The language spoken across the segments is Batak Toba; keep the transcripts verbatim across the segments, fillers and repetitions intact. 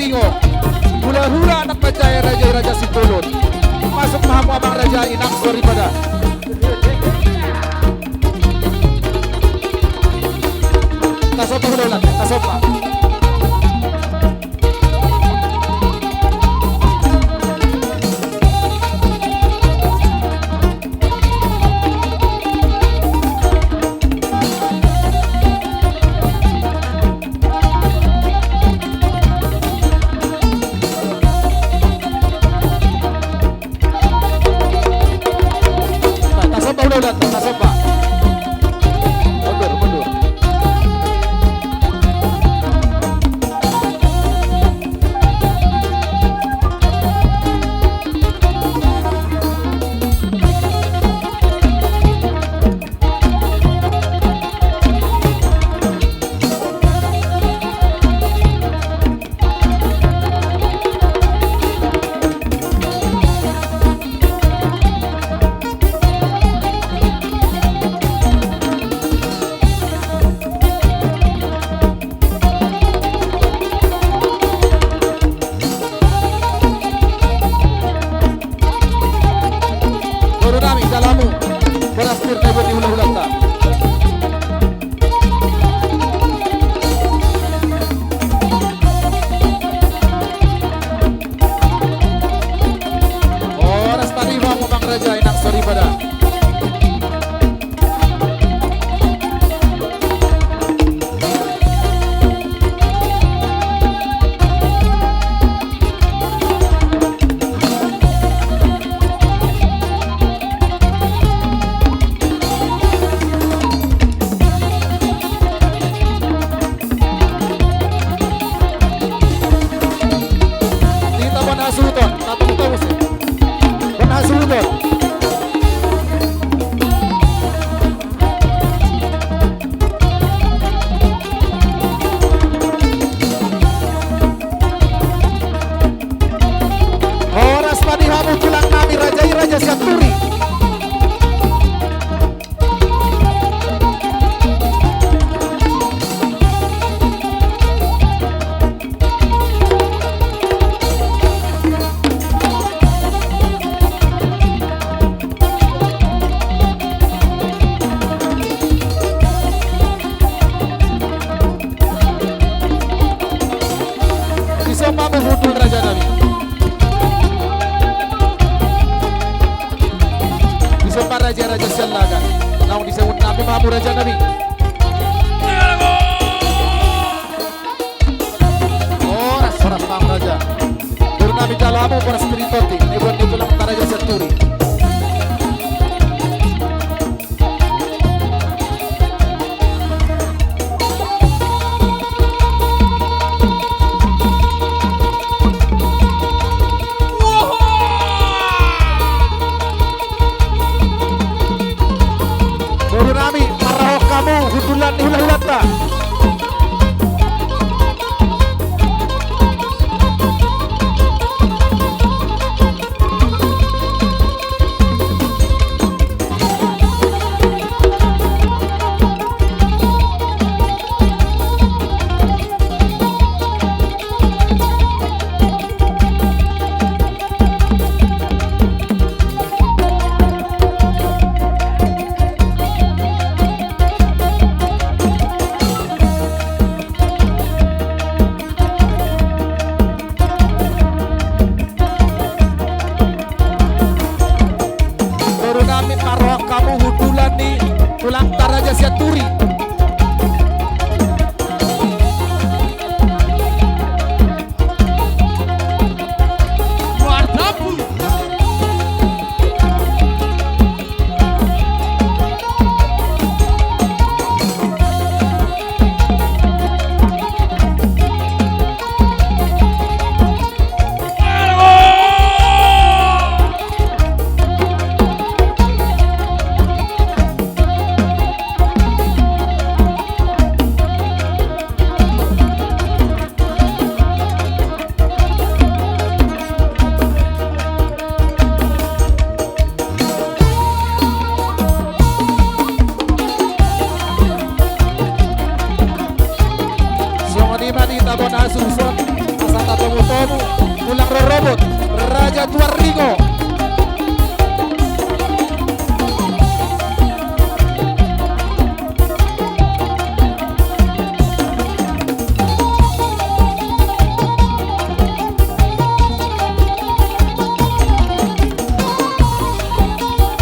Hulahula anak raja i, raja i, Raja Simbolon. Masuk ma hamu amang raja, inang soripada. Tasomba hulahula, tasomba. Tasomba hulahula, tasomba. Mundur, mundur. Boru nami, jalo hamu boras pir na dibuat ni hulahulanta. Horas ma di hamu amang raja, inang soripada. Hita boan hasuhuton, tatong-tong muse. Boan hasuhuton. Horas ma di hamu tulang nami, raja i Raja Sianturi. Dison ma hamu hundul raja nami. Dison ma raja-raja sian lagan. Naung disahut nami ma hamu raja nami. Horas, horas ma hamu raja. Boru nami, jalo hamu boras pir i tondi, na dibuat ni tulangta Raja Sianturi. Boru nami, marrohahon hamu hundulan ni hulahulanta. Boru nami, marrohahon hamu hundulan ni tulangta Raja Sianturi. Tulang rorobot Raja Tuanringo.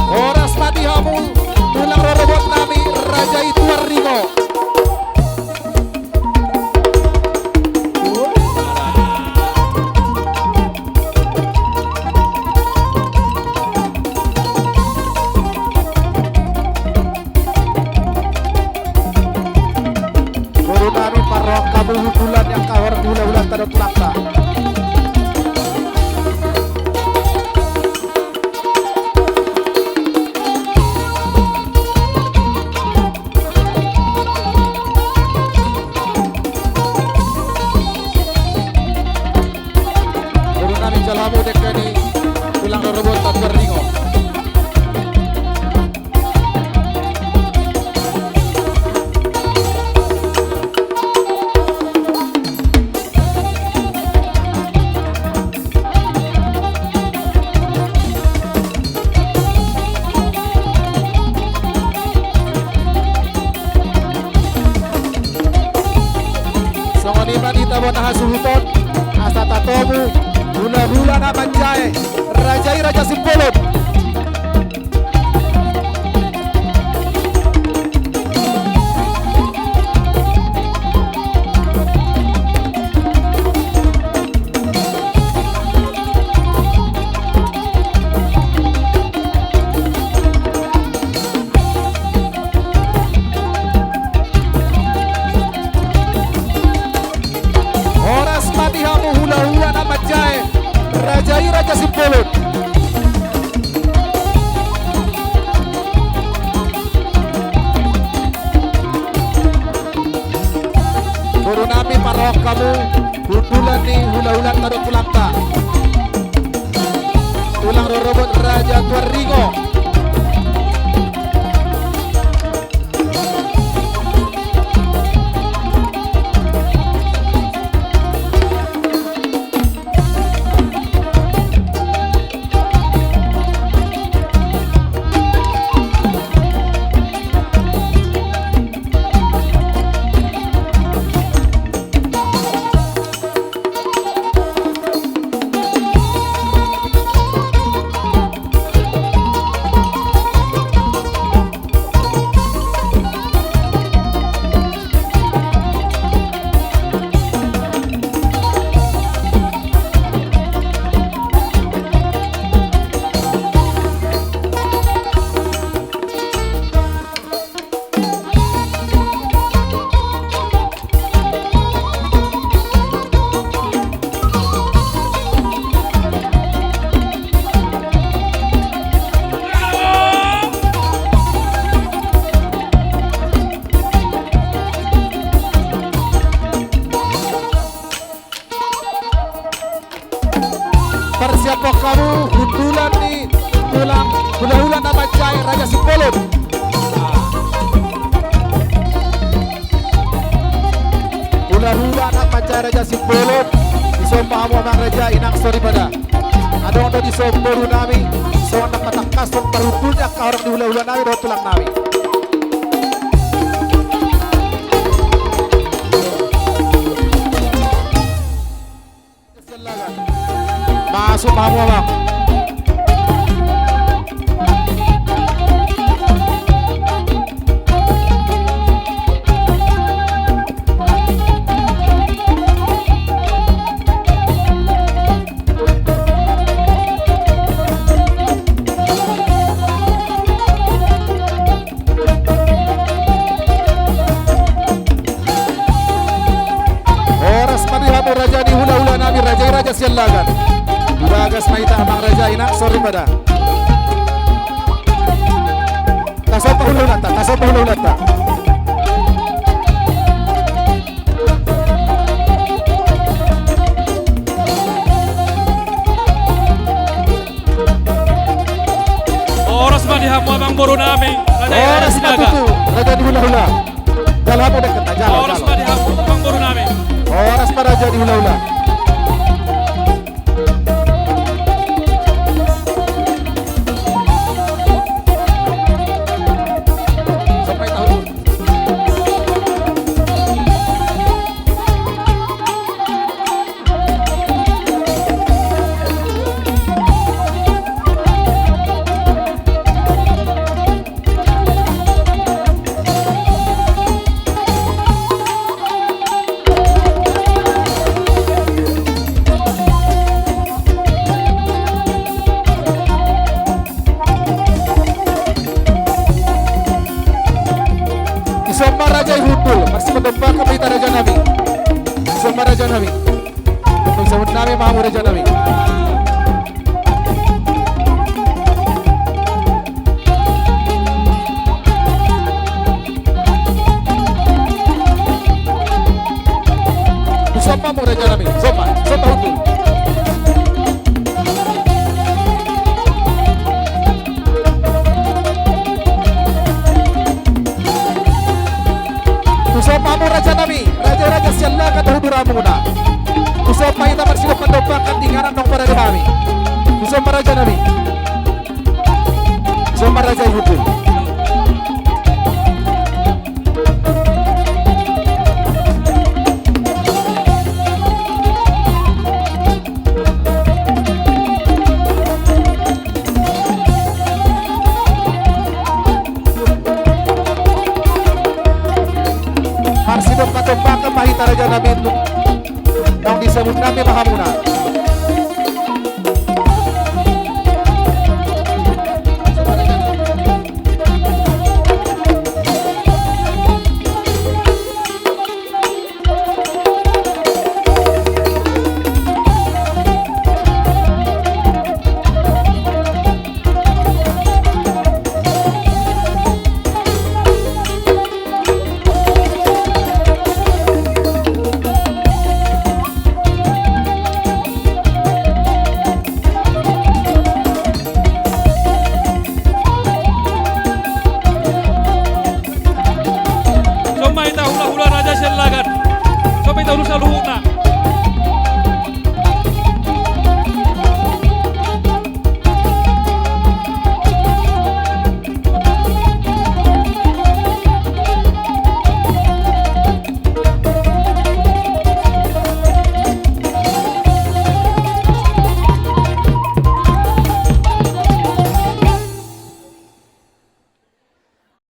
Horas ma di hamu tulang rorobot nami Raja i Tuanringo. Boru nami, parrohahon hamu hundulan ni angka horong ni hulahulanta dohot tulangta. Boru nami, jalo hamu dengke ni tulang rorobot Tuanringo. Songon i ma di hita bona hasuhuton, asa tatomu hulahula na manjae raja i, Raja Simbolon. Horas ma di hamu hulahula na manjae raja i, Raja Simbolon. Boru nami, parrohahon hamu hundulan ni hulahulanta dohot tulangta, tulang rorobot Raja Tuanringo. Parsiaphon hamu hundulan ni tulang hulahula na manjae Raja Simbolon. Hulahula na manjae Raja Simbolon, dison ma hamu amang raja inang soripada. Adong do dison boru nami, songon na patangkason parhundul ni angka horong ni hulahula nami dohot tulang nami. Masuk ma hamu, amang. Horas ma di hamu raja ni hulahula nami, raja i Raja Siallagan. Di bagas ma hita amang raja inang soripada. Tasomba hulahulanta, tasomba hulahulanta. Horas ma di hamu amang boru nami, raja i Raja Siallagan. Horas ma tutu, raja ni hulahula. Jalo hamu dengkenta, jalo, jalo. Horas ma di hamu amang boru nami. Horas ma raja ni hulahula. Raja nami. Tung sabut nami ma hamu raja nami. Tung somba ma hamu raja nami. Somba, somba hundul. Tung somba ma hamu raja nami, raja-raja sian Langkat, hundul hamuna. Tung somba hita marsidok mandombakan di ngaran naung parade hami. Tung somba raja nami. Tung somba raja i hundul. Marsidok mandombakan ma hita raja nami, naung disabut nami ma hamuna.